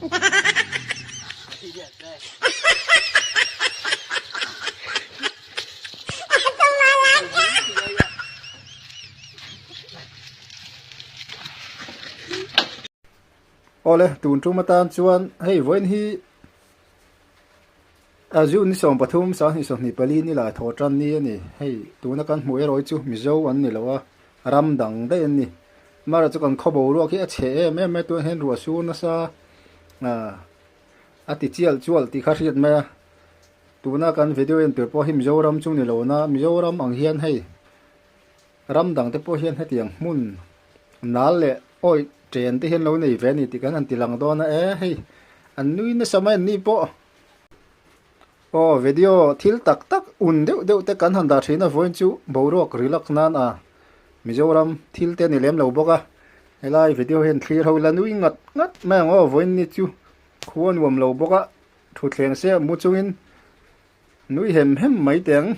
Awle tun tum atan chuan hei vawiin hi a June ni 13 2024 ni lai thaw tan ni a ni. Hei tuna kan hmuh erawh hi chu Mizo an ni lo a, ram dang daih an ni. Amaherawhchu kan khaw boruak hi a chhe em em mai tunah hian ruah sur nasa ah a ti chial chual tih kha hriat mai a. Tuna kan video en tur pawh hi Mizoram chu ni lo na Mizoram ang hian hei ram dang te pawh hian hetiang hmun nal leh awih chen te hian lo nei ve a ni tih kan han ti lang dawn a e hei an nui nasa mai an ni pawh. Aw video thil tak tak un deuh deuh te kan han dah thin a vawiin chu boruak relax nan a Mizoram thil te a ni lem lo bawk a helai video hian thlir ho ila nui ngat ngat mai ang aw vawiin ni chu khua nuam lo bawk a thutthleng se mu chungin nui hem hem mai teh ang.